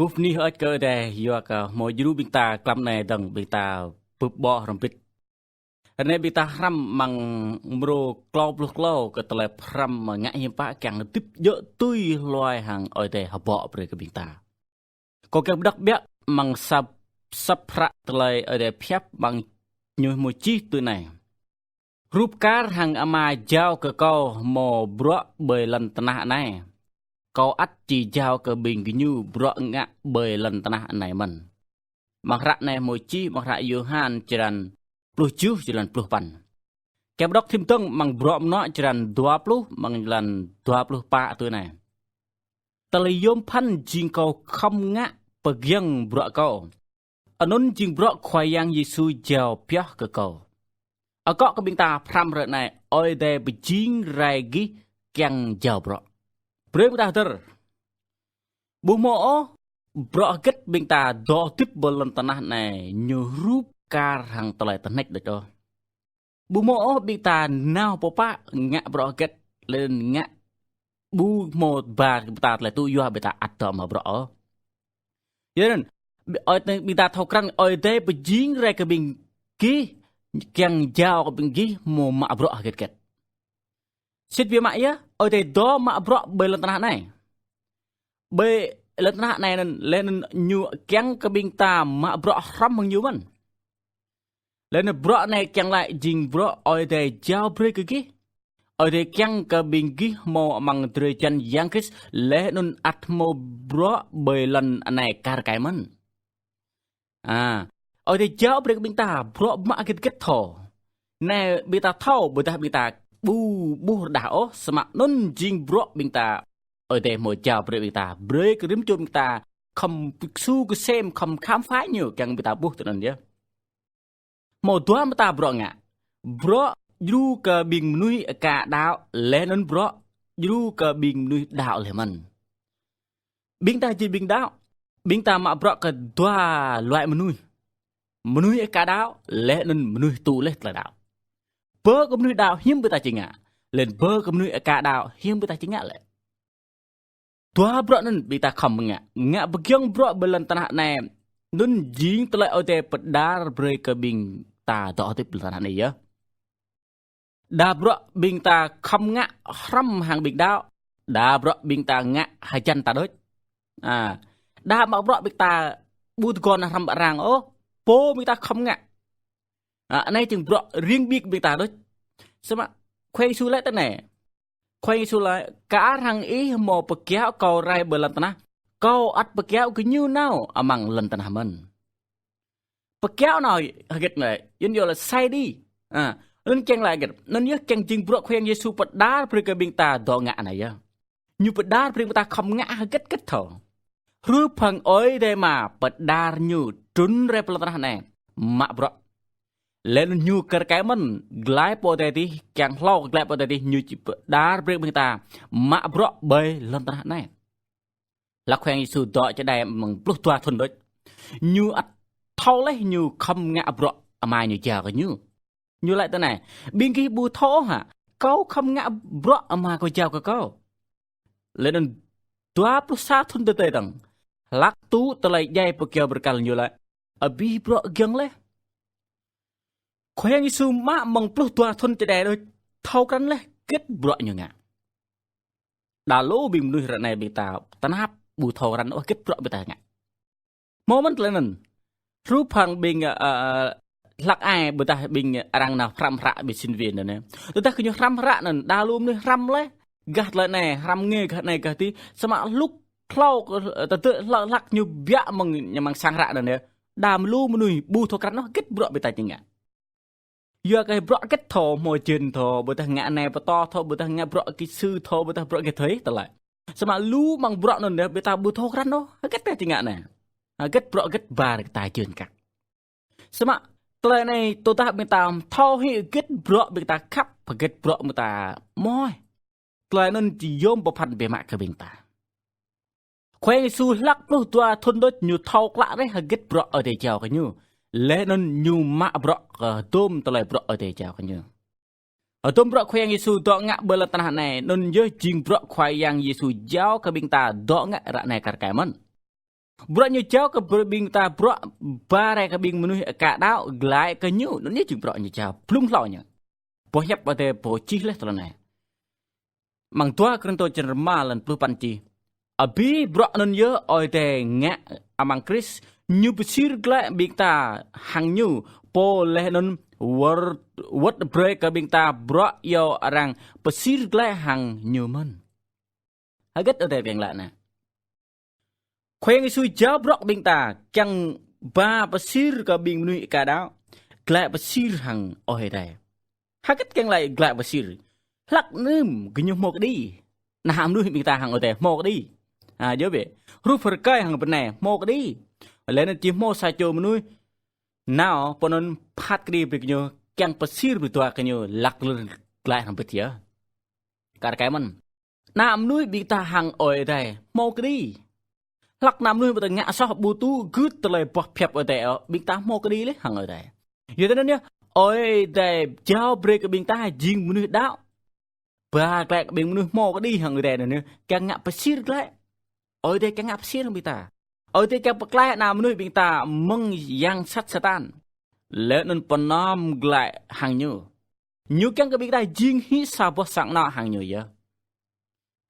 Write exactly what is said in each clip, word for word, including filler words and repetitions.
Bơni hơơč kơ Ơi Adai, yua kơ hmâo djru ƀing ta klăm anai dơ̆ng ƀing ta bưp ƀô̆ hrŏm hơbĭt. Ră anai ƀing ta hrăm amăng mrô klâo pluh klâo kơ tơlơi pơhrăm ngă hiam pă kiăng hơdip djơ̆ tui hluai hăng Ơi Adai hơbŏ brơi kơ ƀing ta. Kâo kiăng pơđŏk biă amăng asăp, asăp hră tơlơi Ơi Adai pơhiăp amăng ñu hmâo čih tui anai: Rup kar hăng Ama jao kơ Kâo hmâo bruă ƀơi lŏn tơnah anai. Kâo ăt či jao kơ ƀing gơñu bruă ngă ƀơi lŏn tơnah anai mơ̆n. Amăng hră anai hmâo čih amăng hră Yôhan črăn pluh tơjuh, jơlan pluh păn. Kiăng pơđŏk thim dơ̆ng amăng Bruă Mơnuă črăn dua pluh, amăng jơlan dua pluh pă tui anai: Tơlơi yôm phăn jing Kâo khŏm ngă pơgiŏng bruă Kâo, anŭn jing bruă Khua Yang Yêsu jao pioh kơ Kâo. Akŏ kơ ƀing ta pơhrăm ră anai: Ơi Adai pơjing rai gih kiăng jao bruă. Brơi ƀing ta hơdơr. Ƀu hmâo ôh bruă hơget ƀing ta dŏ hơdip ƀơi lŏn tơnah anai ñu rup kar hăng tơlơi tơhneč đôč ôh. Ƀu hmâo ôh ƀing ta nao pơpă ngă bruă hơget, laih anŭn ngă ƀu hmâo ba ƀing ta tơlơi tŭ yua ƀing ta ăt dŏ mă bruă ôh. Yua anŭn, ƀing ta thâo krăn Ơi Adai pơjing rai kơ ƀing gih, kiăng jao kơ ƀing gih hmâo mă bruă hơget hơget. Sĭt biă mă yơh, Ơi Adai dŏ mă bruă ƀơi lŏn tơnah anai. Ƀơi lŏn tơnah anai anŭn, laih anŭn ñu kiăng kơ ƀing ta mă bruă hrŏm hăng ñu mơ̆n. Laih anŭn bruă anai kiăng laĭ jing bruă Ơi Adai jao brơi kơ gih. Ơi Adai kiăng kơ ƀing gih hmâo amăng drơi jăn Yang Krist, laih anŭn ăt hmâo bruă ƀơi lŏn anai kar kaĭ mơ̆n. A, Ơi Adai jao brơi kơ ƀing ta bruă mă hơget hơget thâo. Anai ƀing ta thâo, ƀôdah ƀing ta ƀu ƀuh rơđah ôh, samơ̆ anŭn jing bruă ƀing ta Ơi Adai hmâo jao brơi ƀing ta, brơi kơ rĭm čô ƀing ta khŏm kơsu kơsem, khŏm khám phá ñu, kiăng ƀing ta ƀuh tui anŭn yơh. Hmâo dua mơta bruă ngă. Bruă djru kơ ƀing mơnuih aka đaŏ, laih anŭn bruă djru kơ ƀing mơnuih đaŏ laih mơ̆n. Ƀing ta jing ƀing đaŏ, ƀing ta mă bruă kơ dua loại mơnuih. Mơnuih aka đaŏ, laih anŭn mơnuih tŭ laih tơlơi đaŏ. Bơ kơ mơnuih đaŏ hiư̆m ƀing ta či ngă, laih anŭn bơ kơ mơnuih aka đaŏ hiư̆m ƀing ta či ngă lĕ. Dua bruă anŭn ƀing ta khŏm ngă, ngă pơgiŏng bruă ƀơi lŏn tơnah anai, anŭn jing tơlơi Ơi Adai pơđar brơi kơ ƀing ta dŏ hơdip ƀơi lŏn tơnah anai yơh. Đa bruă ƀing ta khŏm ngă hrŏm hăng ƀing đaŏ, đa bruă ƀing ta ngă hơjăn ta đôč. A, đa mă bruă ƀing ta ƀu tơguan hrŏm arăng ôh, pô ƀing ta khŏm ngă. A, anai jing bruă riêng biệt ƀing ta đôč. Samơ̆ Khua Yang Yêsu laĭ tui anai. Khua Yang Yêsu laĭ: Kar hăng ih hmâo pơkiaŏ Kâo rai ƀơi lŏn tơnah, Kâo ăt pơkiaŏ gơñu nao amăng lŏn tơnah mơ̆n. Pơkiaŏ nao hơget anai, yun yơh lĕ sai đi. A, anŭn kiăng laĭ hơget? Anŭn yơh kiăng jing bruă Khua Yang Yêsu pơđar brơi kơ ƀing ta dŏ ngă anai yơh. Ñu pơđar brơi ƀing ta khŏm ngă hơget hơget thâo. Hrup hăng Ơi Adai Ama pơđar ñu trŭn rai pơ lŏn tơnah anai mă bruă. Laih anŭn ñu kar kaĭ mơ̆n, glai pơ adai adih, kiăng hlâo glai pơ adai adih, ñu či pơđar brơi ƀing ta mă bruă ƀơi lŏn tơnah anai. Hlak Khua Yang Yêsu dŏ čơđai mơ̆ng pluh dua thŭn đôč, ñu ăt thâo laih ñu khŏm ngă bruă Ama ñu jao kơ ñu. Ñu laĭ tui anai: Ƀing gih ƀu thâo ôh hă, Kâo khŏm ngă bruă Ama Kâo jao kơ Kâo. Laih anŭn dua pluh sa thŭn tơdơi dơ̆ng, hlak tŭ tơlơi djai pơkiaŏ bơrkal ñu laĭ: Abih bruă giŏng laih. Khua Yang Yêsu mă mơ̆ng pluh dua thŭn čơđai đôč, thâo krăn laih hơget bruă ñu ngă. Đa lu ƀing mơnuih ră anai ƀing ta tơnap ƀu thâo krăn ôh hơget bruă ƀing ta ngă. Hmâo mơ̆n tơlơi anŭn. Hrup hăng ƀing, ơ, hlak ai ƀôdah ƀing arăng nao hrăm hră ƀing sinh viên anŭn. Tơdah gơñu hrăm hră anŭn, đa lu mơnuih hrăm laih, gah tơlơi anai, hrăm ngê gah anai gah adih, samơ̆ hlŭk hlâo, ơ, tơdơi hlak, hlak ñu biă mơ̆ng, ñu mơ̆ng sang hră anŭn yơh. Đa lu mơnuih ƀu thâo krăn ôh hơget bruă ƀing ta či ngă. Yua kơ bruă hơget thâo, hmâo jên thâo, ƀôdah ngă anai pơtô thâo, ƀôdah ngă bruă kỹ sư thâo, ƀôdah bruă hơget thâo tơlơi. Samơ̆ lu mơ̆ng bruă anŭn yơh, ƀing ta ƀu thâo krăn ôh, hơget ta či ngă anai. Hơget bruă hơget ba kơ ta jên kăk. Samơ̆ tơlơi anai tơdah ƀing ta thâo hĭ hơget bruă ƀing ta khăp, hơget bruă ƀing ta mơ̆. Tơlơi anŭn či yôm pơphan biă mă kơ ƀing ta. Khua Yang Yêsu hlak pluh dua thŭn đôč ñu thâo klă laih hơget bruă Ơi Adai jao kơ ñu. Laih anŭn ñu mă bruă kơ hơdôm tơlơi bruă Ơi Adai jao kơ ñu. Hơdôm bruă Khua Yang Yêsu dŏ ngă ƀơi lŏn tơnah anai, anŭn yơh jing bruă Khua Yang Yêsu jao kơ ƀing ta dŏ ngă ră anai kar kaĭ mơ̆n. Bruă ñu jao kơ ƀing ta bruă ba rai kơ ƀing mơnuih aka đaŏ glaĭ kơ ñu, anŭn yơh jing bruă ñu jao, blung hlâo ñu. Boh hiăp Ơi Adai pô čih laih tơlơi anai. Amăng dua Kôrintô črăn rơma lăn pluh păn čih: Abih bruă anŭn yơh Ơi Adai ngă amăng Krist, ñu pơsir glaĭ ƀing ta hăng ñu, pô laih anŭn wơr-, wơ̆t brơi kơ ƀing ta bruă iâu arăng pơsir glaĭ hăng ñu mơ̆n. Hơget Ơi Adai kiăng laĭ anai? Khua Yang Yêsu jao bruă kơ ƀing ta, kiăng ba pơsir kơ ƀing mơnuih aka đaŏ glaĭ pơsir hăng Ơi Adai. Hơget kiăng laĭ glaĭ pơsir? Hlak anŭn gơñu hmâo kơđi. Ană mơnuih ƀing ta hăng Ơi Adai hmâo kơđi. Ha, djơ̆ bĕ. Hrup rơkơi hăng bơnai hmâo kơđi. Laih anŭn či hmâo sa čô mơnuih nao pơ anŭn phat kơđi brơi kơ ñu, kiăng pơsir brơi dua kơ ñu, hlak lơ̆n glaĭ hăng bơtia. Kar kaĭ mơ̆n. Ană mơnuih ƀing ta hăng Ơi Adai hmâo kơđi. Hlak ană mơnuih ƀing ta ngă soh ƀu tŭ gưt tơlơi boh pơhiăp Ơi Adai ôh, ƀing ta hmâo kơđi laih hăng Ơi Adai. Yua tui anŭn yơh, Ơi Adai jao brơi kơ ƀing ta jing mơnuih đaŏ. Ba glaĭ kơ ƀing mơnuih hmâo kơđi hăng Ơi Adai anŭn yơh, kiăng ngă pơsir glaĭ. Ơi Adai kiăng ngă pơsir hăng ƀing ta. Ơi Adai kiăng pơklaih ană mơnuih ƀing ta mơ̆ng yang sat Satan. Laih anŭn pơnam glaĭ hăng ñu. Ñu kiăng kơ ƀing ta jing hĭ sa boh sang anŏ hăng ñu yơh.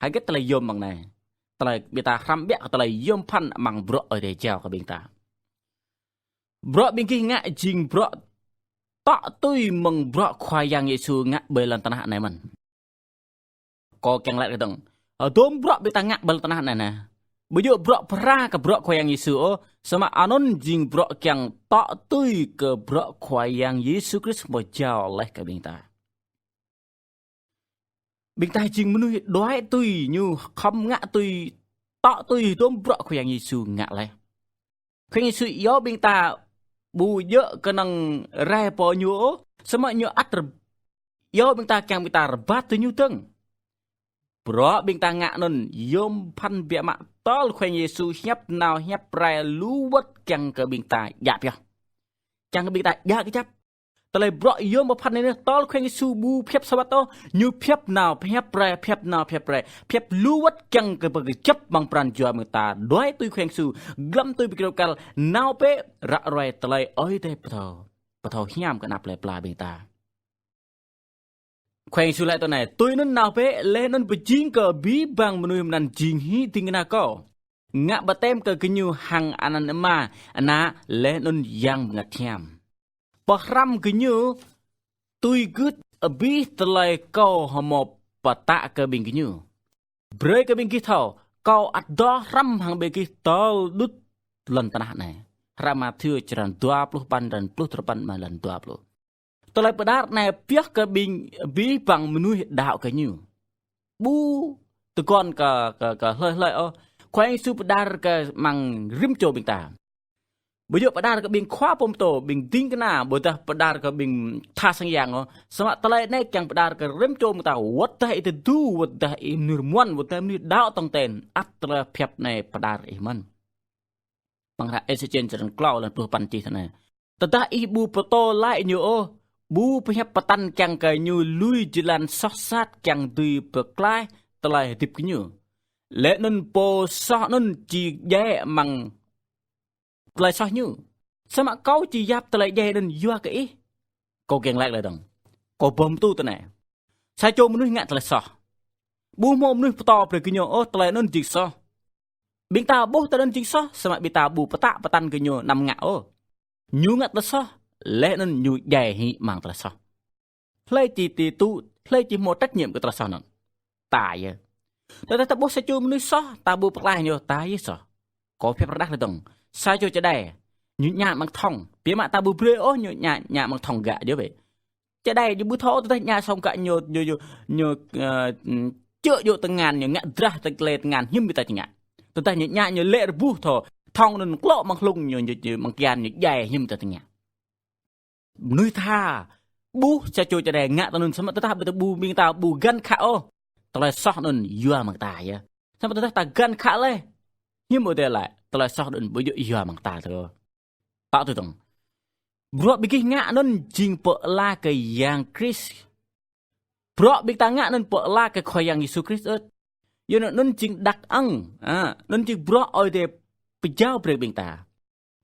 Hơget tơlơi yôm mơ̆ng anai? Tơlơi ƀing ta hrăm ƀiă kơ tơlơi yôm phăn amăng bruă Ơi Adai jao kơ ƀing ta. Bruă ƀing gih ngă jing bruă tŏ tui mơ̆ng bruă Khua Yang Yêsu ngă ƀơi lŏn tơnah anai mơ̆n. Kâo kiăng laĭ kơdơ̆ng, hơdôm bruă ƀing ta ngă ƀơi lŏn tơnah anai neh, ƀu djơ̆ bruă phara kơ bruă Khua Yang Yêsu ôh, samơ̆ anŭn jing bruă kiăng tŏ tui kơ bruă Khua Yang Yêsu Krist pơjao laih kơ ƀing ta. Ƀing ta jing mơnuih đuaĭ tui ñu, khŏm ngă tui, tŏ tui hơdôm bruă Khua Yang Yêsu ngă laih. Khua Yang Yêsu iâu ƀing ta ƀu djơ̆ kơnơ̆ng rai pơ ñu ôh, samơ̆ ñu ăt rơb-, iâu ƀing ta kiăng ƀing ta rơbat tui ñu dơ̆ng. Bruă ƀing ta ngă anŭn yôm phăn biă mă tơl Khua Yang Yêsu hiăp nao hiăp rai lu wơ̆t kiăng kơ ƀing ta djă pioh. Kiăng kơ ƀing ta djă kơjăp. Tơlơi bruă yôm pơphan anai neh, tơl Khua Yang Yêsu ƀu pơhiăp sa wơ̆t ôh, ñu pơhiăp nao, pơhiăp rai, pơhiăp nao, pơhiăp rai, pơhiăp lu wơ̆t kiăng kơ pơkơjăp amăng pran jua ƀing ta đuaĭ tui Khua Yang Yêsu, glăm tui ƀơi kơyâo kăl, nao bĕ ră ruai tơlơi Ơi Adai pơthâo, pơthâo hiam kơ ană plơi pla ƀing ta. Khua Yang Yêsu laĭ tui anai: Tui anŭn nao bĕ, laih anŭn pơjing kơ abih bang mơnuih mơnăn jing hĭ ding kơna Kâo. Ngă baptem kơ gơñu hăng anăn Ama, Ană, laih anŭn Yang Bơngăt Hiam. Pơhrăm gơñu tui gưt abih tơlơi Kâo hơmâo pơtă kơ ƀing gơñu. Brơi kơ ƀing gih thâo, Kâo ăt dŏ hrŏm hăng ƀing gih tơl đŭt lŏn tơnah anai. Hră Mathiơ črăn dua pluh păn, lăn pluh duapăn mă lăn dua pluh. Tơlơi pơđar anai pioh kơ ƀing, abih bang mơnuih đaŏ kơ ñu. Ƀu tơguan kơ, kơ, kơ hlơi hlơi ôh. Khua Yang Yêsu pơđar kơ amăng rĭm čô ƀing ta. Ƀu djơ̆ pơđar kơ ƀing khua pơtô, ƀing ding kơna, ƀôdah pơđar kơ ƀing tha sang yang ôh. Samơ̆ tơlơi anai kiăng pơđar kơ rĭm čô ƀing ta, wơ̆t dah ih tơdu, wơ̆t dah ih mơnuih rơmuăn, wơ̆t dah mơnuih đaŏ tong ten, ăt tơlơi pơhiăp anai pơđar ih mơ̆n. Amăng hră Êsêkiel črăn klâo lăn pluh păn čih tui anai: Tơdah ih ƀu pơtô glaĭ ñu ôh, ƀu pơhiăp pơtăn kiăng kơ ñu lui jơlan soh sat kiăng dưi pơklaih tơlơi hơdip gơñu, laih anŭn pô soh anŭn či djai amăng tơlơi soh ñu. Samơ̆ Kâo či yap tơlơi djai anŭn yua kơ ih. Kâo kiăng laĭ tơlơi dơ̆ng. Kâo ƀuh pơtŭ tui anai. Sa čô mơnuih ngă tơlơi soh. Ƀu hmâo mơnuih pơtô brơi kơ ñu ôh tơlơi anŭn jing soh. Ƀing ta ƀuh tơlơi anŭn jing soh, samơ̆ ƀing ta ƀu pơtă pơtăn kơ ñu anăm ngă ôh. Ñu ngă tơlơi soh, laih anŭn ñu djai hĭ amăng tơlơi soh. Hlơi či tui tŭ, hlơi či hmâo trách nhiệm kơ tơlơi soh anŭn? Ta yơh. Tơdah ta ƀuh sa čô mơnuih soh, ta ƀu pơklaih ñu, ta yơh soh. Kâo pơhiăp rơđah tui dơ̆ng. Sa čô čơđai, ñu ñă amăng thŏng. Biă mă ta ƀu brơi ôh ñu ñă, ñă amăng thŏng gak djơ̆ bĕ. Čơđai ñu ƀu thâo tơdah ñă sŏng gak ñu, ñu, ñu, ñu, ơ, čơ̆ djơ̆ tơngan, ñu ngă drah tơlơi tơngan hiư̆m ƀing ta či ngă. Tơdah ñu ñă ñu lĕ rơbuh thâo, thŏng anŭn klŏ amăng hlung ñu, ñu, ñu amăng kian ñu djai hiư̆m ƀing ta či ngă. Mơnuih tha, ƀuh sa čô čơđai ngă tui anŭn samơ̆ tơdah ƀing ta ƀu, ƀing ta ƀu găn khă ôh, tơlơi soh anŭn yua mơ̆ng ta yơh. Samơ̆ tơdah ta găn khă laih, hiư̆m ƀu djơ̆ laih, tơlơi soh anŭn ƀu djơ̆ yua mơ̆ng ta tơ. Tŏ tui dơ̆ng. Bruă ƀing gih ngă anŭn jing pơala kơ Yang Krist. Bruă ƀing ta ngă anŭn pơala kơ Khua Yang Yêsu Krist ơ̆t. Yua anŭn jing đặc ân, a, anŭn jing bruă Ơi Adai pơjao brơi ƀing ta.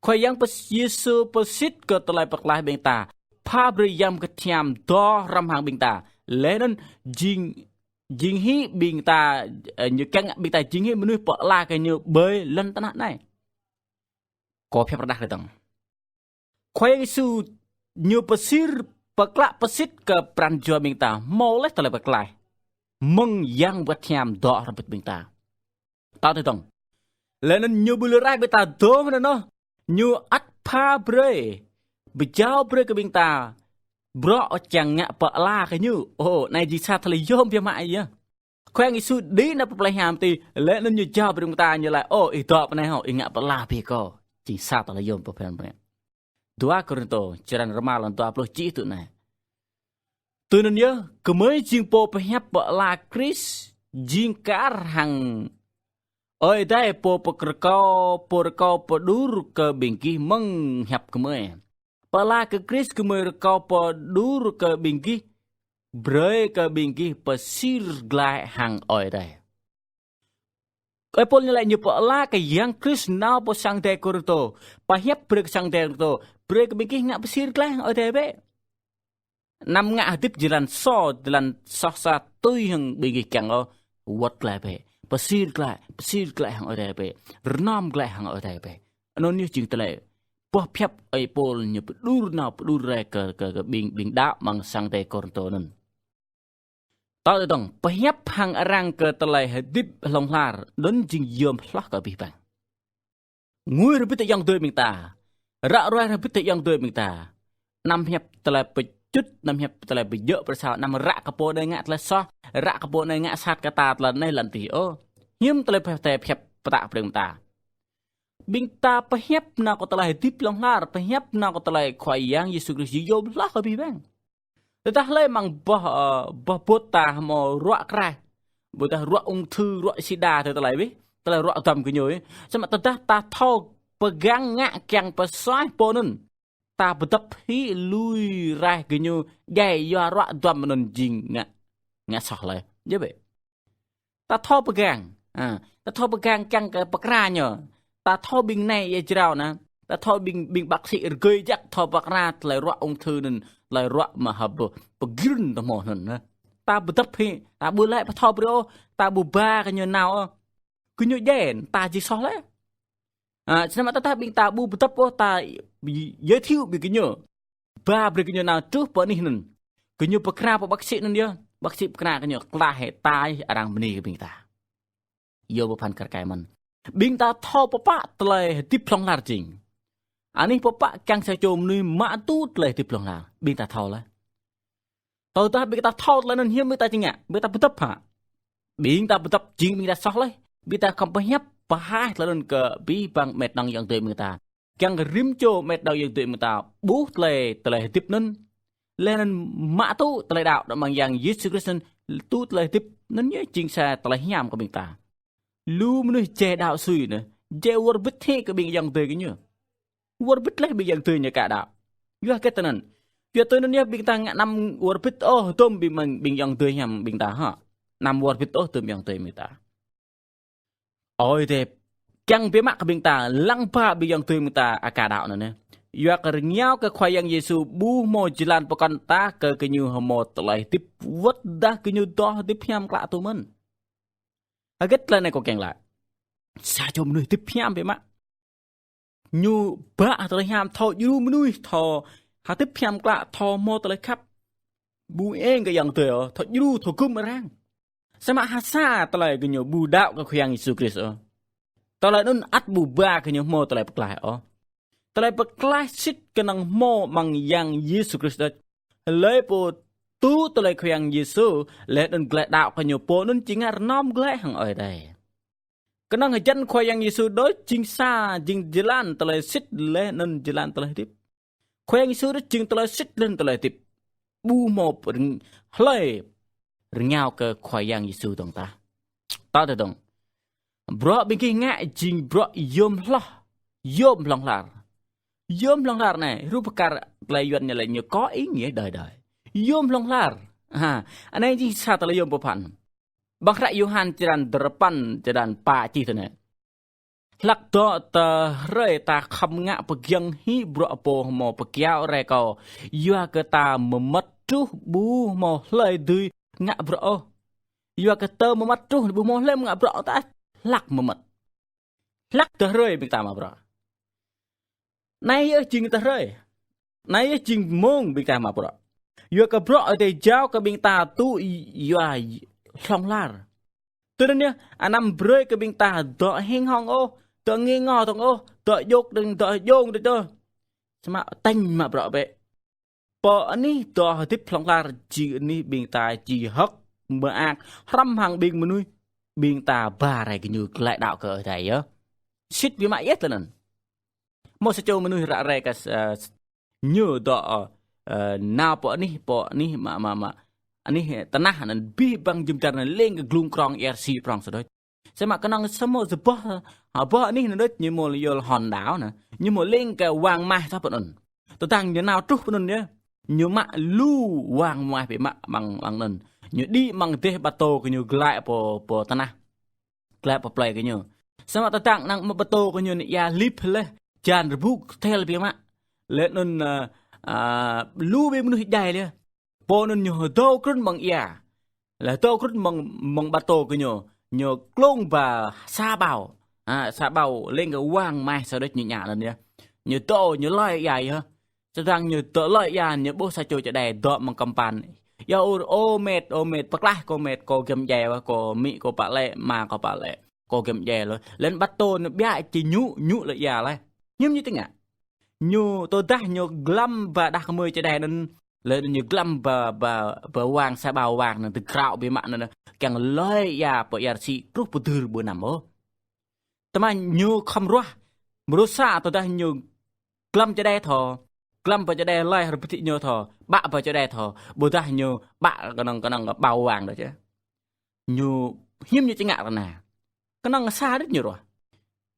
Khua Yang pơs-, Yêsu pơsit kơ tơlơi pơklaih ƀing ta, pha brơi Yang Bơngăt Hiam dŏ hrŏm hăng ƀing ta. Laih anŭn jing, jing hĭ ƀing ta, ơ, ñu kiăng ƀing ta jing hĭ mơnuih pơala kơ ñu ƀơi lŏn tơnah anai. Kâo pơhiăp rơđah kơ tơ̆ng. Khua Yang Yêsu ñu pơsir, pơklă pơsit kơ pran jua ƀing ta, hmâo laih tơlơi pơklaih mơ̆ng Yang Bơngăt Hiam dŏ hrŏm hăng ƀing ta. Tŏ tui tŏng. Laih anŭn ñu ƀu lui rai ƀing ta dŏ mơ̆n anŭn. Ñu ăt pha brơi, pơjao brơi kơ ƀing ta bruă kiăng ngă pơala kơ ñu. Ơ, anai jing sa tơlơi yôm biă mă yơh. Khua Yang Yêsu đĭ nao pơ plei hiam adai, laih anŭn ñu jao brơi ƀing ta, ñu laĭ: Ơ, ih dŏ pơ anai hŏ, ih ngă pơala brơi kơ kâo. Jing sa tơlơi yôm pơphan pơnĕ. Dua Kôrintô, črăn rơma lăn dua pluh čih tui anai. Tui anŭn yơh, gơmơi jing pô pơhiăp pơala Krist, jing kar hăng Ơi Adai pô pơrơkâo, pô rơkâo pơđur kơ ƀing gih mơ̆ng hiăp gơmơi. Pơala kơ Krist gơmơi rơkâo pơđur kơ ƀing gih, brơi kơ ƀing gih pơsir glaĭ hăng Ơi Adai. Ơi Pôl ñu laĭ ñu pơala kơ Yang Krist nao pơ sang Ơi Adai Kôrintô, pơhiăp brơi kơ sang Ơi Adai Kôrintô, brơi kơ ƀing gih ngă pơsir glaĭ hăng Ơi Adai bĕ. Anăm ngă hơdip jơlan soh, jơlan soh sat tui hăng ƀing gih kiăng ôh, wơ̆t glaĭ bĕ. Pơsir glaĭ, pơsir glaĭ hăng Ơi Adai bĕ. Rơnŏm glaĭ hăng Ơi Adai bĕ. Anŭn yơh jing tơlơi boh pơhiăp Ơi Pôl ñu pơđur nao pơđur rai kơ, kơ, kơ ƀing, ƀing đaŏ amăng sang Ơi Adai Kôrintô anŭn. Tŏ tui tŏng, pơhiăp hăng arăng kơ tơlơi hơdip hlŏng lar, anŭn jing yôm hloh kơ abih bang. Ngui rơbit tơ ayŏng adơi ƀing ta. Ră ruai rơbit tơ ayŏng adơi ƀing ta. Anăm hiăp tơlơi pơčŭt, anăm hiăp tơlơi pơjŏ pơsao, anăm ră kơ pô anai ngă tơlơi soh, ră kơ pô anai ngă sat kơ ta tơlơi anai lŏn adih ôh. Hiư̆m tơlơi pơhiăp, pơhiăp pơtă brơi ƀing ta. Ƀing ta pơhiăp nao kơ tơlơi hơdip hlŏng lar, pơhiăp nao kơ tơlơi Khua Yang Yêsu Krist yôm hloh kơ abih bang. Tơdah hlơi amăng boh, ơ, boh bôt ta hmâo ruă kraih. Ƀôdah ruă ung thư, ruă sida tơ tơlơi bih. Tơlơi ruă duăm gơñu. Samơ̆ tơdah ta thâo pơgang ngă kiăng pơsuaih pô anŭn. Ta pơdŏp hĭ lui raih gơñu djai yua ruă duăm anŭn jing ngă, ngă soh laih. Yơh bĕ. Ta thâo pơgang. Ha, ta thâo pơgang kiăng kơ pơkra ñu. Ta thâo ƀing anai ia jrao anai. Ta thâo ƀing, ƀing bác sĩ rơgơi jak thâo pơkra tơlơi ruă ung thư anŭn, tơlơi ruă mơhơbơ̆ pơgrin tơ hmâo anŭn anai. Ta pơdŏp hĭ, ta ƀu laĭ pơthâo brơi ôh, ta ƀu ba kơ ñu nao ôh. Kơ ñu djai, ta jing soh laih. Ha, samơ̆ tơdah ƀing ta ƀu pơdŏp ôh, ta giới thiệu ƀing gơñu. Ba brơi gơñu nao truh pơ anih anŭn. Gơñu pơkra pơ bác sĩ anŭn yơh. Bác sĩ pơkra gơñu klaih hĭ ta arăng bơni kơ ƀing ta. Yơh pơphan kar kaĭ mơ̆n. Ƀing ta thâo pơpă tơlơi hơdip hlŏng lar jing. Anih pơpă kiăng sa čô mơnuih mă tŭ tơlơi hơdip hlŏng lar. Ƀing ta thâo laih. Tơdah ƀing ta thâo tơlơi anŭn hiư̆m ƀing ta či ngă, ƀing ta pơdŏp hă. Ƀing ta pơdŏp jing ƀing ta soh laih. Ƀing ta khŏm pơhiăp pơhaih tơlơi anŭn kơ abih bang met đŏng ayŏng adơi ƀing ta. Kiăng rĭm čô met đŏng ayŏng adơi ƀing ta ƀuh tơlơi, tơlơi hơdip anŭn. Laih anŭn mă tŭ tơlơi đaŏ đơ̆ng mơ̆ng Yang Yêsu Krist anŭn, tŭ tơlơi hơdip anŭn yơh jing sa tơlơi hiam kơ ƀing ta. Lu mơnuih djai đaŏ sui anai, djai wơr bĭt hĭ kơ ƀing ayŏng adơi gơñu. Wơr bĭt laih ƀing ayŏng adơi ñu ka đaŏ. Yua hơget tui anŭn. Yua tui anŭn yơh ƀing ta ngă anăm wơr bĭt ôh hơdôm ƀing, ƀing ayŏng adơi hiam ƀing ta hă. Anăm wơr bĭt ôh hơdôm ayŏng adơi ƀing ta. Ơi Adai kiăng biă mă kơ ƀing ta, lăng ba ƀing ayŏng adơi ƀing ta aka đaŏ anŭn yơh. Yua kơ rơngiao kơ Khua Yang Yêsu ƀu hmâo jơlan pơkŏn ta kơ gơñu hmâo tơlơi hơdip wơ̆t dah gơñu dŏ hơdip hiam klă tŭ mơ̆n. Hơget tơlơi anai kâo kiăng laĭ. Sa čô mơnuih hơdip hiam biă mă. Ñu ba tơlơi hiam thâo djru mơnuih, thâo hơdip hiam klă, thâo hmâo tơlơi khăp. Ƀu eng kơ ayŏng adơi ôh, thâo djru, thâo gŭm arăng. Samơ̆ ha sa tơlơi gơñu ƀu đaŏ kơ Khua Yang Yêsu Krist ôh. Tơlơi anŭn ăt ƀu ba gơñu hmâo tơlơi pơklaih ôh. Tơlơi pơklaih sĭt kơnơ̆ng hmâo amăng Yang Yêsu Krist đôč. Hlơi pô tŭ tơlơi Khua Yang Yêsu, laih anŭn glaĭ đaŏ kơ ñu pô anŭn či ngă rơnŏm glaĭ hăng Ơi Adai. Kơnơ̆ng hơjăn Khua Yang Yêsu đôč jing sa, jing jơlan tơlơi sĭt laih anŭn jơlan tơlơi hơdip. Khua Yang Yêsu đôč jing tơlơi sĭt laih anŭn tơlơi hơdip. Ƀu hmâo rơng-, hlơi rơngiao kơ Khua Yang Yêsu dơ̆ng tah. Tŏ tui dơ̆ng. Bruă ƀing gih ngă jing bruă yôm hloh, yôm hlŏng lar. Yôm hlŏng lar anai, hrup hơkăl tơlơi Yuan ñu laĭ ñu có ý nghĩa đời đời. Yôm hlŏng lar. Ha, anai jing sa tơlơi yôm pơphan. Ƀăng hră Yôhan črăn dơrơpăn, črăn pă čih tui anai. Hlăk dŏ tơhrơi ta khŏm ngă pơgiŏng hĭ bruă pô hmâo pơkiaŏ rai kâo. Yua kơ ta mơmŏt truh ƀu hmâo hlơi dưi ngă bruă ôh. Yua kơ tơ mơmŏt truh ƀu hmâo hlơi ngă bruă ôh ta hlăk mơmŏt. Hlăk tơhrơi ƀing ta mă bruă. Anai yơh jing tơhrơi. Anai yơh jing mông ƀing ta mă bruă. Yua kơ bruă Ơi Adai jao kơ ƀing ta tŭ yua hlŏng lar. Tui anŭn yơh, anăm brơi kơ ƀing ta dŏ hing hong ôh, dŏ ngui ngo dơ̆ng ôh, dŏ djŏk dơ̆ng, dŏ djông dơ̆ng ôh. Samơ̆ tañ mă bruă bĕ. Pô anih dŏ hơdip hlŏng lar jing anih ƀing ta či hơ̆k mơak hrŏm hăng ƀing mơnuih ƀing ta ba rai gơñu glaĭ đaŏ kơ Ơi Adai yơh. Sĭt biă mă yơh tơlơi anŭn. Hmâo sa čô mơnuih ră ruai kơ, ơ, ñu dŏ, ơ, nao pơ anih, pơ anih mă, mă, mă, anih tơnah anŭn abih bang jum dar anŭn leng kơ glung krong ia rơsĭ prong sa đôč. Samơ̆ kơnơ̆ng samơ̆ sa boh, ha, boh anih anŭn đôč ñu hmâo yơh hòn đảo anŭn. Ñu hmâo leng kơ wang maih sa pơ anŭn. Tơdang ñu nao truh pơ anŭn yơh. Ñu mă lu wang maih biă mă amăng, amăng anŭn. Ñu đĭ amăng dêh pơtô kơ ñu glaĭ pơ, pơ tơnah. Glaĭ pơ plơi kơ ñu. Samơ̆ tơdang năng mă pơtô kơ ñu anŭn ia lip laih. Jan rơbŭ kơtel biă mă. Laih anŭn, ơ, ơ, lu ƀing mơnuih djai laih. Pô anŭn ñu hơdâo krŭn amăng ia. Laih hơdâo krŭn amăng, amăng pơtô kơ ñu. Ñu klông ba sa ƀâo. Ha, sa ƀâo leng kơ wang maih sa đôč ñu ñă anŭn yơh. Ñu dâo, ñu lơi ia yơh. Tơdang ñu dŏ lơi ia, ñu ƀuh sa čô čơđai dŏ amăng kơmpăn. Ia ur, ơ met, ơ met, pơklaih kâo met, kâo giăm djai wơ̆t, kâo amĭ kâo pă lĕ, ama kâo pă lĕ, kâo giăm djai lơi. Laih anŭn pơtô anŭn biă či ñu, ñu lơi ia laih. Hiư̆m ñu tơngă. Ñu tơdah ñu glăm ba đah kơmơi čơđai anŭn, laih anŭn ñu glăm ba, ba, ba wang sa ƀâo wang anŭn tơkrao biă mă anŭn, kiăng lơi ia pơ ia rơsĭ truh pơdưr ƀu năm ôh. Tơma ñu khŏm ruah, mrô sa tơdah ñu glăm čơđai thâo, glăm ba čơđai laih rơbit ñu thâo, ƀă ba čơđai thâo, ƀôdah ñu ƀă kơnơ̆ng, kơnơ̆ng ƀâo wang đôč yơh. Ñu hiư̆m ñu či ngă ră anai. Kơnơ̆ng sa đôč ñu ruah.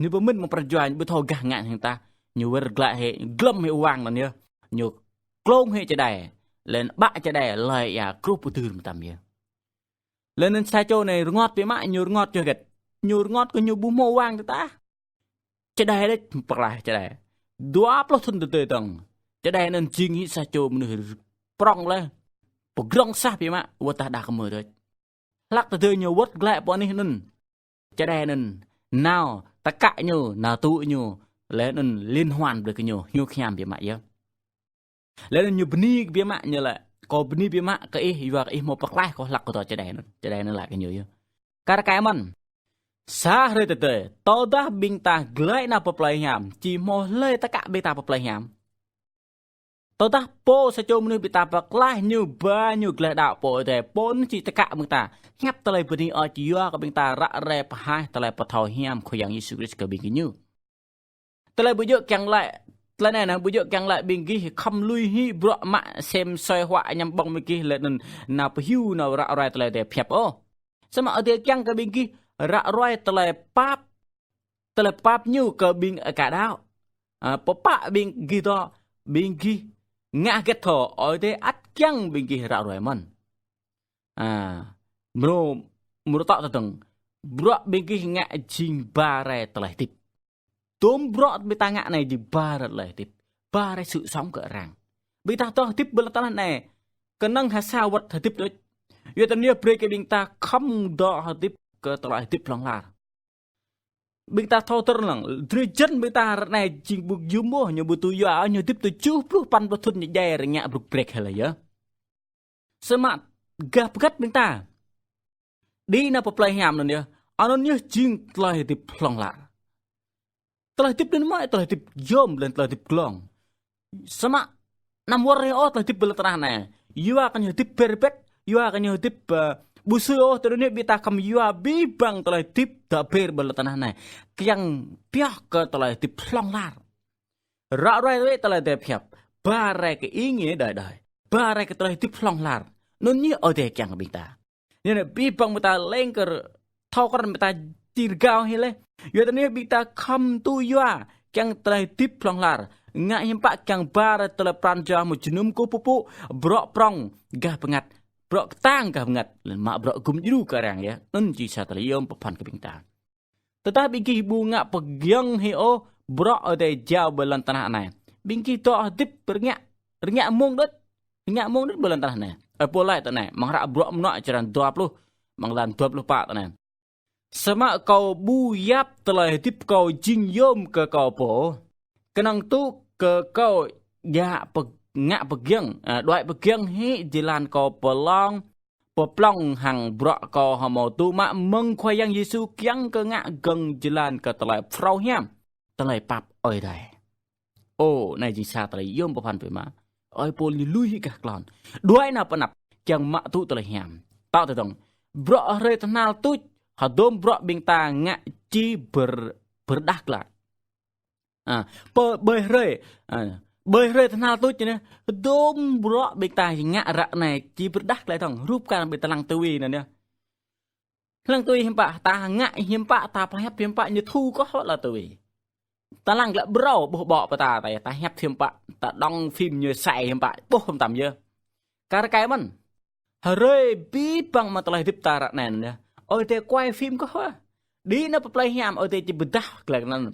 Ñu pơmĭn mơ̆ng pran jua ñu ƀu thâo gah ngă hăng ta. Ñu wơr glaĭ hĭ, glăm hĭ wang anŭn yơh. Ñu klông hĭ čơđai. Laih anŭn ƀă čơđai lơi ia truh pơdưr mơtam yơh. Laih anŭn sa čô anai rơngot biă mă, ñu rơngot čuh hơget. Ñu rơngot kơ ñu ƀu hmâo wang tơ tah. Čơđai đôč, pơklaih čơđai. Dua pluh thŭn tơdơi dơ̆ng. Čơđai anŭn jing hĭ sa čô mơnuih prong laih. Pơgrŏng sah biă mă, wơ̆t tah đah kơmơi đôč. Hlăk tơdơi ñu wơ̆t glaĭ pơ anih anŭn. Čơđai anŭn nao tơkă ñu, nao tŭ ñu, laih anŭn liên hoan brơi kơ ñu, hiu hiam biă mă yơh. Laih anŭn ñu bơni biă mă, ñu laĭ, kâo bơni biă mă kơ ih, yua kơ ih hmâo pơklaih kâo hlăk kơ dŏ čơđai anŭn. Čơđai anŭn laĭ kơ ñu yơh. Kar kaĭ mơ̆n. Sa hrơi tơdơi, tơdah ƀing ta glaĭ nao pơ plơi hiam, či hmâo hlơi tơkă ƀing ta pơ plơi hiam. Tơdah pô sa čô mơnuih ƀing ta pơklaih ñu ba ñu glaĭ đaŏ pơ Ơi Adai, pô anŭn či tơkă ƀing ta. Hiăp tơlơi bơni ôh či yua kơ ƀing ta ră ruai pơhaih tơlơi pơthâo hiam Khua Yang Yêsu Krist kơ ƀing gơñu. Tơlơi ƀu djơ̆ kiăng laĭ, tơlơi anai nă, ƀu djơ̆ kiăng laĭ ƀing gih khŏm lui hĭ bruă mă sem soi huă añăm ƀơ̆ng ƀing gih laih anŭn nao pơhiu nao ră ruai tơlơi Ơi Adai pơhiăp ôh. Samơ̆ Ơi Adai kiăng kơ ƀing gih ră ruai tơlơi pap, tơlơi pap ñu kơ ƀing aka đaŏ. A, pơpă ƀing gih dŏ, ƀing gih ngă hơget thâo, Ơi Adai ăt kiăng ƀing gih ră ruai mơ̆n. A, mrô, mrô tŏ tơdơ̆ng, bruă ƀing gih ngă jing ba rai tơlơi hơdip. Tôm bruă ƀing ta ngă anai jing ba rai tơlơi hơdip, ba rai sự sống kơ arăng. Ƀing ta dŏ hơdip ƀơi lŏn tơnah anai, kơnơ̆ng ha sa wơ̆t hơdip đôč. Yua tơnah brơi kơ ƀing ta khŏm dŏ hơdip kơ tơlơi hơdip hlŏng lar. Ƀing ta thâo tơr lăng, drơi jăn ƀing ta ră anai jing ƀu yôm ôh, ñu ƀu tŭ yua, ñu hơdip tơjuh pluh păn pluh thŭn ñu djai rơngiă brŭk brek hơlơi yơh. Samơ̆ gah pơgăt ƀing ta đĭ nao pơ plơi hiam anŭn yơh. Anŭn yơh jing tơlơi hơdip hlŏng lar. Tơlơi hơdip anŭn mơ̆ tơlơi hơdip yôm laih tơlơi hơdip glông. Samơ̆ anăm wơr hĭ ôh tơlơi hơdip ƀơi lŏn tơnah anai. Yua kơ ñu hơdip ber bĕt, yua kơ ñu hơdip, ơ, ƀu sui ôh, tơdơi anai ƀing ta khŏm yua abih bang tơlơi hơdip dŏ ber ƀơi lŏn tơnah anai. Kiăng pioh kơ tơlơi hơdip hlŏng lar. Ră ruai tơlơi Ơi Adai pơhiăp, ba rai kơ ý nghĩa đời đời, ba rai kơ tơlơi hơdip hlŏng lar. Anŭn ñu Ơi Adai kiăng kơ ƀing ta. Anŭn yơh abih bang ƀing ta leng kơ thâo krăn ƀing ta či rơgao hĭ laih. Yua tơnah ƀing ta khŏm tŭ yua kiăng tơlơi hơdip hlŏng lar. Ngă hiư̆m pă kiăng ba rai tơlơi pran jua hmâo jơnum kơkuh pơpŭ, bruă prŏng gah bơngăt, bruă kơtang gah bơngăt, laih anŭn mă bruă gum djru kơ arăng yơh. Anŭn jing sa tơlơi yôm pơphan kơ ƀing ta. Tơdah ƀing gih ƀu ngă pơgiŏng hĭ ôh bruă Ơi Adai jao ƀơi lŏn tơnah anai, ƀing gih dŏ hơdip rơngiă, rơngiă mông đôč, rơngiă mông đôč ƀơi lŏn tơnah anai. Ơi Pôl laĭ tui anai, amăng hră Bruă Mơnuă črăn dua pluh, amăng lan dua pluh pă tui anai: Samơ̆ kâo ƀu yap tơlơi hơdip kâo jing yôm kơ kâo pô, kơnơ̆ng tŭ kơ kâo djă pơ-, ngă pơgiŏng, a, đuaĭ pơgiŏng hĭ jơlan kâo pơlong, pơplŏng hăng bruă kâo hơmâo tŭ mă mơ̆ng Khua Yang Yêsu kiăng kơ ngă gơ̆ng jơlan kơ tơlơi phrâo hiam, tơlơi pap Ơi Adai. Ơ, anai jing sa tơlơi yôm pơphan biă mă. Ơi Pôl ñu lui hĭ gah klon. Đuaĭ nao pơ anăp, kiăng mă tŭ tơlơi hiam. Tŏ tơdơ̆ng, bruă hrơi tơhnal tuč, hơdôm bruă ƀing ta ngă či ber-, pơrơđah glaĭ. A, pơ-, ƀơi hrơi, a, ƀơi hrơi tơhnal tuč anai, hơdôm bruă ƀing ta ngă ră anai či pơrơđah glaĭ dơ̆ng, rup kar ƀing ta lăng tui anai yơh. Lăng tui hiư̆m pă, ta ngă hiư̆m pă, ta pơhiăp hiư̆m pă, ñu thu kơ hŏ lăng tui. Ta lăng glaĭ brâo ƀuh ƀô̆ pơ ta, ta, ta hiăp hiư̆m pă, ta đóng phim ñu sai hiư̆m pă, ƀuh hơmâo tăm yơh. Kar kaĭ mơ̆n. Hrơi abih bang mơ̆ng tơlơi hơdip ta ră anai yơh, Ơi Adai quay phim kơ hŏ. Đĭ nao pơ plei hiam, Ơi Adai či pơrơđah glaĭ kơ anŭn.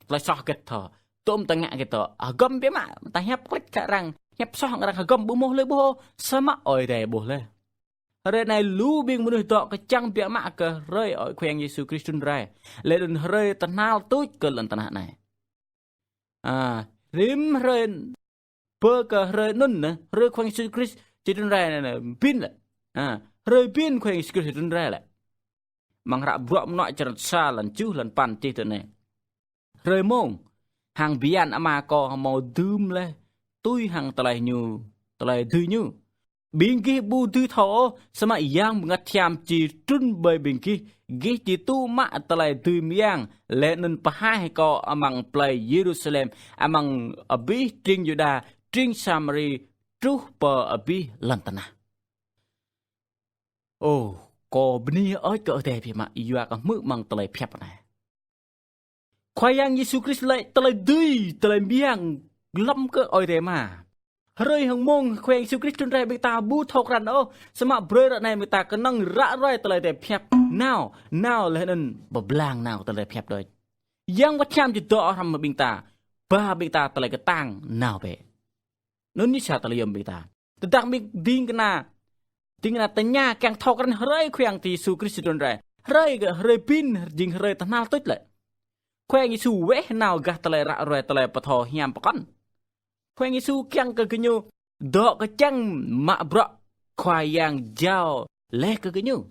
Tơlơi soh hơget thâo, tơm ta ngă hơget thâo, hơgŏm biă mă, ta hiăp klĕč kơ arăng, hiăp soh kơ arăng hơgŏm ƀu hmâo hlơi ƀuh, samơ̆ Ơi Adai ƀuh laih. Hrơi anai lu ƀing mơnuih dŏ kơčăng biă mă kơ hrơi Ơi Khua Yang Yêsu Krist trŭn rai, laih anŭn hrơi tơhnal tuč kơ lŏn tơnah anai. A, rĭm hrơi pơ kơ hrơi anŭn nê, hrơi Khua Yang Yêsu Krist či trŭn rai nê, nê, bin lĕ. A, hrơi bin Khua Yang Yêsu Krist trŭn rai lĕ. Amăng hră Bruă Mơnuă črăn sa lan tơjuh lan păn čih tui anai: Hrơi mông, hăng bơyan Ama kâo hơmâo dưm laih tui hăng tơlơi ñu, tơlơi dưi ñu. Ƀing gih ƀu dưi thâo ôh, samơ̆ Yang Bơngăt Hiam či trŭn ƀơi ƀing gih, gih či tŭ mă tơlơi dưi mơyang, laih anŭn pơhaih kâo amăng plei Yêrusalem, amăng abih tring Yuđa, tring Samari, truh pơ abih lŏn tơnah. Ơ, kâo bơni hơơč kơ Ơi Adai biă mă, yua kơ hmư̆ mơ̆ng tơlơi pơhiăp anai. Khua Yang Yêsu Krist laĭ tơlơi dưi, tơlơi mơyang lŏm kơ Ơi Adai Ama. Hrơi hăng mông Khua Yang Yêsu Krist trŭn rai ƀing ta ƀu thâo krăn ôh, samơ̆ brơi ră anai ƀing ta kơnơ̆ng ră ruai tơlơi Ơi Adai pơhiăp. Nao, nao laih anŭn pơblang nao tơlơi Ơi Adai pơhiăp đôč. Yang Bơngăt Hiam či dŏ hrŏm ƀing ta, ba ƀing ta tơlơi kơtang nao bĕ. Anŭn yơh sa tơlơi yôm ƀing ta. Tơdang ƀing ding kơna, ding kơna tơña kiăng thâo krăn hrơi Khua Yang Yêsu Krist trŭn rai. Hrơi gơ̆, hrơi bin, jing hrơi tơhnal tuč lĕ. Khua Yang Yêsu weh nao gah tơlơi ră ruai tơlơi pơthâo hiam pơkŏn. Khua Yang Yêsu kiăng kơ gơñu dŏ kơčăng mă bruă Khua Yang jao laih kơ gơñu.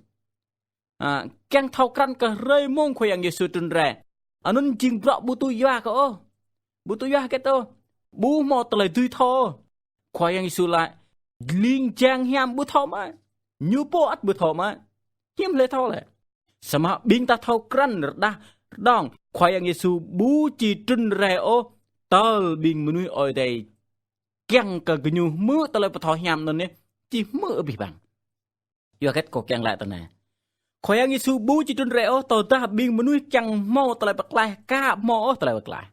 A, kiăng thâo krăn kơ hrơi mông Khua Yang Yêsu trŭn rai. Anŭn jing bruă ƀu tŭ yua kơ ôh. Ƀu tŭ yua hơget ôh. Ƀu hmâo tơlơi dưi thâo ôh. Khua Yang Yêsu laĭ, ling jang hiam ƀu thâo mơ̆. Ñu pô ăt ƀu thâo mơ̆. Hiư̆m hlơi thâo lĕ. Samơ̆ ƀing ta thâo krăn rơđah rơđong, Khua Yang Yêsu ƀu či trŭn rai ôh, tơl ƀing mơnuih Ơi Adai kiăng kơ gơñu hmư̆ tơlơi pơthâo hiam anŭn yơh, či hmư̆ abih bang. Yua hơget kâo kiăng laĭ tui anai. Khua Yang Yêsu ƀu či trŭn rai ôh, tơdah ƀing mơnuih kiăng hmâo tơlơi pơklaih, aka hmâo ôh tơlơi pơklaih.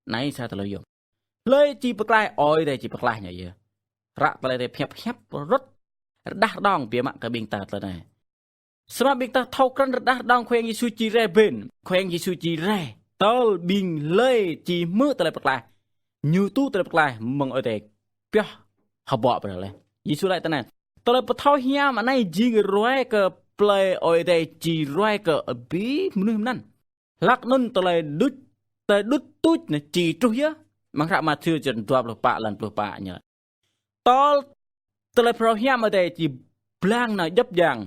Anai sa tơlơi yôm. Hlơi či pơklaih, Ơi Adai či pơklaih ñu yơh. Ră tơlơi Ơi Adai pơhiăp hiăp rơ̆t rơđah rơđong biă mă kơ ƀing ta tơlơi anai. Samơ̆ ƀing ta thâo krăn rơđah rơđong Khua Yang Yêsu či rai bên, Khua Yang Yêsu či rai. Tơl ƀing hlơi či hmư̆ tơlơi pơklaih, ñu tŭ tơlơi pơklaih mơ̆ng Ơi Adai pioh hơbŏ brơi laih. Yêsu laĭ tui anai. Tơlơi pơthâo hiam anai jing ruai kơ plei Ơi Adai či ruai kơ abih mơnuih mơnăn. Hlak anŭn tơlơi đŭt, tơlơi đŭt tuč anai či truh yơh. Amăng hră Mathiơ črăn dua pluh pă lan pluh pă ñu laĭ. Tơl tơlơi phrâo hiam Ơi Adai či blang nao djŏp djang,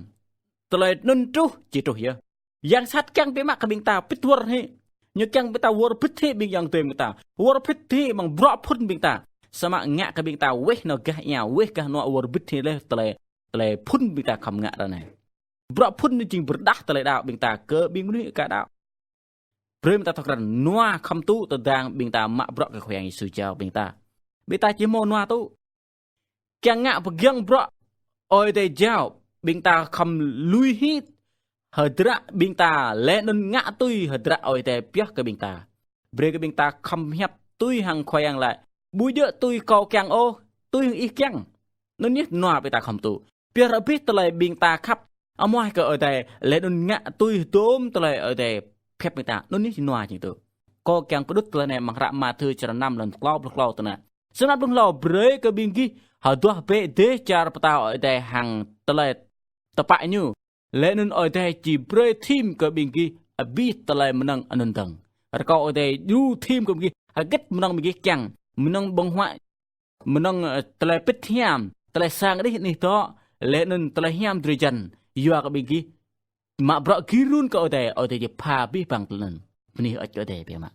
tơlơi anŭn truh či truh yơh. Yang sat kiăng biă mă kơ ƀing ta pĭt wơr hĭ. Ñu kiăng ƀing ta wơr bĭt hĭ ƀing ayŏng adơi ƀing ta. Wơr bĭt hĭ amăng bruă phŭn ƀing ta. Samơ̆ ngă kơ ƀing ta weh nao gah ia, weh gah nua wơr bĭt hĭ laih tơlơi, tơlơi phŭn ƀing ta khŏm ngă ră anai. Bruă phŭn anai jing pơrơđah tơlơi đaŏ ƀing ta kơ ƀing mơnuih aka đaŏ. Brơi ƀing ta thâo krăn nua khŏm tŭ tơdang ƀing ta mă bruă kơ Khua Yang Yêsu jao ƀing ta. Ƀing ta či hmâo nua tŭ. Kiăng ngă pơgiŏng bruă Ơi Adai jao, ƀing ta khŏm lui hĭ hơdră ƀing ta, laih anŭn ngă tui hơdră Ơi Adai pioh kơ ƀing ta. Brơi kơ ƀing ta khŏm hiăp tui hăng Khua Yang laĭ: Ƀu djơ̆ tui kâo kiăng ôh, tui hăng ih kiăng. Anŭn yơh nua ƀing ta khŏm tŭ. Pioh ră abih tơlơi ƀing ta khăp, amuah kơ Ơi Adai, laih anŭn ngă tui hơdôm tơlơi Ơi Adai khĕp mơta. Anŭn nih jing nua jing tơ. Kâo kiăng pơđut tơlơi anai amăng hră Mathiơ črăn năm lăn klâo pluh klâo tơ anai. Samơ̆ blung hlâo brơi kơ ƀing gih hơduah bĕ dêh čar pơtao Ơi Adai hăng tơlơi tơpă ñu. Laih anŭn Ơi Adai či brơi thim kơ ƀing gih abih tơlơi mơnơ̆ng anŭn dơ̆ng. Rơkâo Ơi Adai djru thim kơ ƀing gih hơget mơnơ̆ng ƀing gih kiăng, mơnơ̆ng ƀơ̆ng huă, mơnơ̆ng, ơ, tơlơi pĭt hiam, tơlơi sang đih anih dŏ, laih anŭn tơlơi hiam drơi jăn, yua kơ ƀing gih mă bruă gir run kơ Ơi Adai, Ơi Adai či pha abih bang tơlơi anŭn. Bơni hơơč kơ Ơi Adai biă mă.